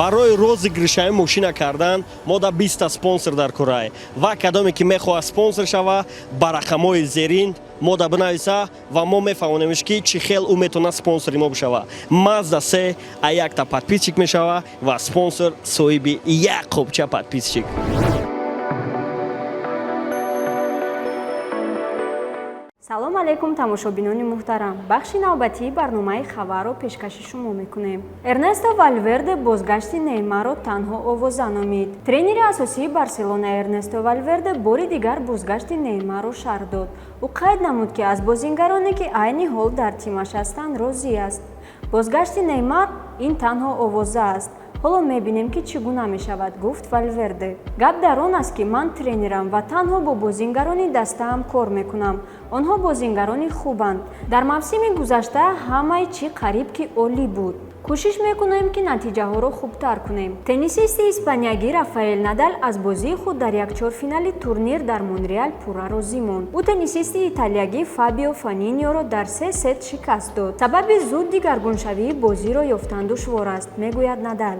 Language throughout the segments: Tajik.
Барои розыгрышаи мошина кардан мо да 20 спонсор дар курай ва кадоме ки мехоҳад спонсор шава, ба рақамҳои зерин мо да бинависа ва мо мефаҳмонемш, ки чӣ хел ӯ метавонад спонсори мо бишава. Мазда се а якта подписчик мешава ва спонсор соҳиби як қопча подписчик. Салом алейкум, тамошобинони муҳтарам! Бахши навбатии барномаи хабарро пешкаши шумо мекунем. Эрнесто Валверде бозгашти Неймарро танҳо овоза номид. Тренери асосии Барселона Эрнесто Валверде бори дигар бозгашти Неймарро шарҳ дод. Ӯ қайд намуд, ки аз бозингароне, ки айни ҳол дар тимаш ҳастанд, розӣ аст. Бозгашти Неймар ин танҳо овоза аст, ҳоло мебинем, ки чӣ гуна мешавад, гуфт Валверде. Гап дар он аст, ки ман тренерам ва танҳо бо бозингарони дастаам кор мекунам. Онҳо бозингарони хубанд. Дар мавсими гузашта ҳамаи чӣ қариб ки олӣ буд. Кӯшиш мекунем, ки натиҷаҳоро хубтар кунем. Теннисисти испаниягӣ Рафаэл Надал аз бозии худ дар якчорфинали турнир дар Монреал пурра розӣ монд. Ӯ теннисисти италиягӣ Фабио Фаниньоро дар се сет шикаст дод. Сабаби зуд дигаргуншавии бозиро ёфтан душвор аст, мегӯяд Надал.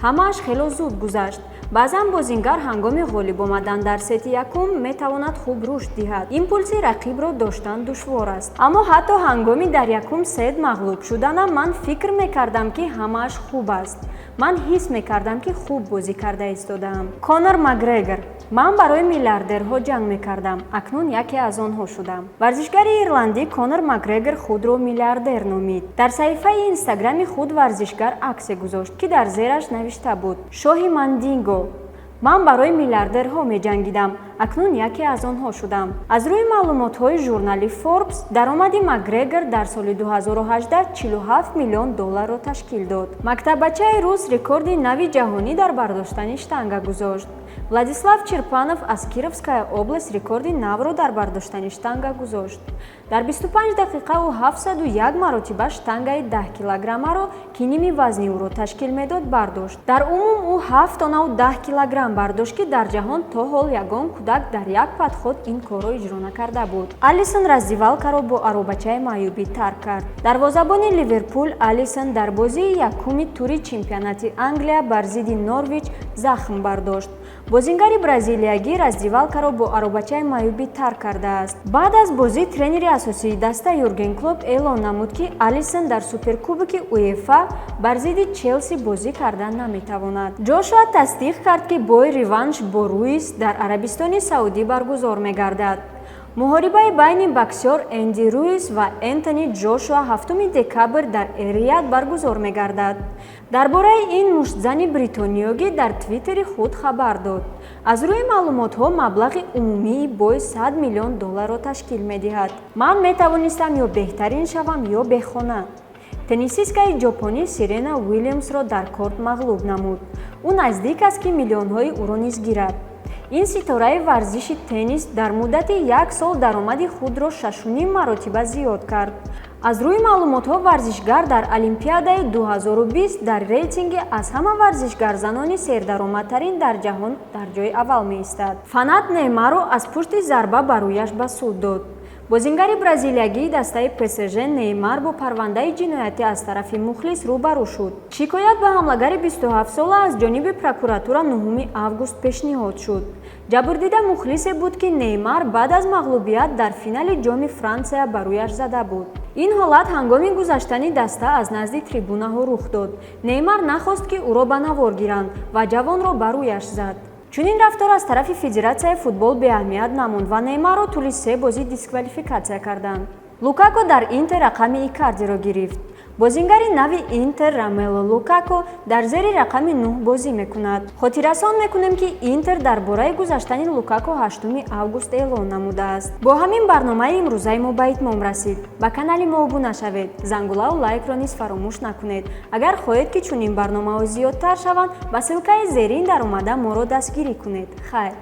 Ҳамааш хело зуд гузашт. Баъзан бозингар ҳангоми ғолиб омадан дар сети якум метавонад хуб рушд диҳад. Импулси рақибро доштан душвор аст. Аммо ҳатто ҳангоми дар якум сет мағлуб шуданам ман фикр мекардам, ки ҳамааш хуб аст. Ман ҳис мекардам, ки хуб бозӣ карда истодаам. Конор Макгрегор: ман барои миллиардерҳо ҷанг мекардам, акнун яке аз онҳо шудам. Варзишгари ирландӣ Конор Макгрегор худро миллиардер номид. Дар саҳифаи инстаграми худ варзишгар аксе гузошт, ки дар зераш навишта буд: «Шоҳи Мандинго, ман барои миллиардерҳо меҷангидам, акнун яке аз онҳо шудам». Аз рӯи маълумотҳои журнали Форбс, даромади Макгрегор дар соли 2018 47 миллион долларро ташкил дод. Мактаббачаи рус рекорди нави ҷаҳонӣ дар бардоштани штанга гузошт. Владислав Черпанов аз Кировская область рекорди навро дар бардоштани штанга гузошт. Дар 25 дақиқа ӯ 701 маротиба штангаи 10 килограммаро, ки ними вазни ӯро ташкил медод, бардошт. Дар умум ӯ 7 тоннаву 10 килограмм бардошт, ки дар ҷаҳон то ҳол ягон кӯдак дар як подход ин корро иҷро накарда буд. Алисон раздевалкаро бо аробачаи маъюбӣ тарк кард. Дарвозабони Ливерпул Алисон дар бозии якуми тури чемпионати Англия бар зидди Норвич захм бардошт. Бозингари бразилиягӣ раздевалкаро бо аробачаи маъюбӣ тарк кардааст. Баъд аз бозӣ тренери асосии даста Юрген Клоп эълон намуд, ки Алисон дар суперкубоки УЕФА бар зидди Челси бозӣ карда наметавонад. Ҷошуа тасдиқ кард, ки бой реванш бо Руис дар Арабистони Саудӣ баргузор мегардад. Муҳорибаи байни боксёр Энди Руис ва Энтони Ҷошуа 7 декабр дар Эррияд баргузор мегардад. Дар бораи ин муштзани бритониёгӣ дар твиттери худ хабар дод. Аз рӯи маълумотҳо, маблағи умумии бой 100 миллион долларро ташкил медиҳад. Ман метавонистам ё беҳтарин шавам, ё бехона. Теннисисткаи ҷопонӣ Сирена Уилямсро дар корт мағлуб намуд. Ӯ наздик аст, ки миллионҳои ӯро низ гирад. Ин ситораи варзиши теннис дар муддати як сол даромади худро 6,5 маротиба зиёд кард. Аз рӯи маълумотҳо, варзишгар дар Олимпиадаи 2020 дар рейтинги аз ҳама варзишгарзанони сердаромадтарин дар ҷаҳон дар ҷои аввал меистад. Фанат Неймарро аз пушти зарба ба рӯяш ба суд дод. Бозингари бразилиягии дастаи ПСЖ Неймар бо парвандаи ҷиноятӣ аз тарафи мухлис рӯбарӯ шуд. Шикоят ба ҳамлагари 27-сола аз ҷониби прокуратура 9 август пешниҳод шуд. Ҷабрдида мухлисе буд, ки Неймар баъд аз мағлубият дар финали Ҷоми Франсия ба рӯяш зада буд. Ин ҳолат ҳангоми гузаштани даста аз назди трибунаҳо рух дод. Неймар нахост, ки ӯро ба навор гиранд, ва ҷавонро ба рӯяш зад. Чунин рафтор аз тарафи федератсияи футбол беаҳамият намонд ва Неймарро тӯли се бозӣ дисквалификатсия карданд. Лукако дар Интер рақами Икардиро гирифт. Бозингари нави Интер Ромело Лукако дар зери рақами 9 бозӣ мекунад. Хотиррасон мекунем, ки Интер дар бораи гузаштани Лукако 8 август эълон намудааст. Бо ҳамин барномаи имрӯзаи мо ба итмом расид. Ба канали мо обуна шавед, зангулаву лайкро низ фаромӯш накунед. Агар хоҳед, ки чунин барномаҳо зиёдтар шаванд, ба ссылкаи зерин даромада моро дастгирӣ кунед. Хайр.